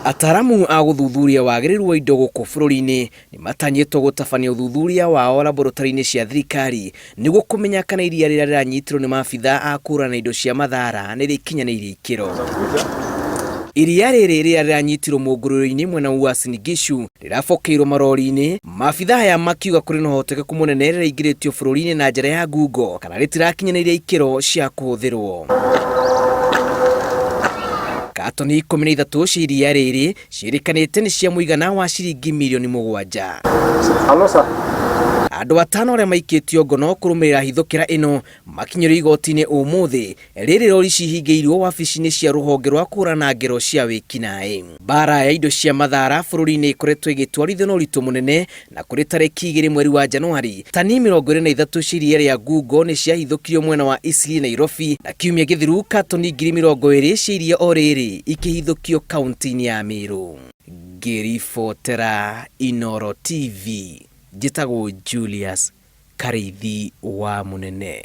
Ataaramu a gũthuthuria wagĩrĩru wa indo gũkũ bũrũri-inĩ nĩmatanyĩtwo gũtabania ũthuthuria wao laboratory-inĩ cia thirikari nĩguo kũmenya kana iria rĩrĩa rĩranyitirwo nĩ maabitha a kũhũrana na indo cia mathara nĩ rĩkinyanĩirie ikĩro. Iria rĩrĩ rĩrĩa rĩranyitirwo mũngũrũrio-inĩ mwena wa Uasin Gishu rĩrabokeirwo marori-inĩ, maabitha aya makiuga kũrĩ na ũhotekeku mũnene rĩraingĩrĩtio bũrũri-inĩ na njĩra ya ngungo kana rĩtirakinyanĩirie ikĩro cia kũhũthĩrwo. Katoni 13 cia iria rĩrĩ ciĩrĩkanĩte nĩ cia mũigana wa ciringi mirioni 7. Andũ atano arĩa maikĩtio ngono kũrũmĩrĩra hithũkĩra ĩno makinyĩrio igoti-inĩ ũmũthĩ rĩrĩ rori cihingĩirwo wabici-inĩ cia rũhonge rwa kũhũrana ngero cia wĩkinaĩ. Mbara ya indo cia mathara bũrũri-inĩ ĩkoretwo ĩgĩtwarithio na ũritũ mũnene na kũrĩ tarĩki 2 mweri wa Januari tani 23 cia iria rĩa ngungo nĩ ciahithũkirio mwena wa Eastleigh Nairobi na kiumia gĩthiru katoni 20,000 cia iria o rĩrĩ ikĩhithũkio kaunti-inĩ ya Meru. Ngĩribotera Inooro TV njĩtagwo Julius Karĩithi wa Mũnene.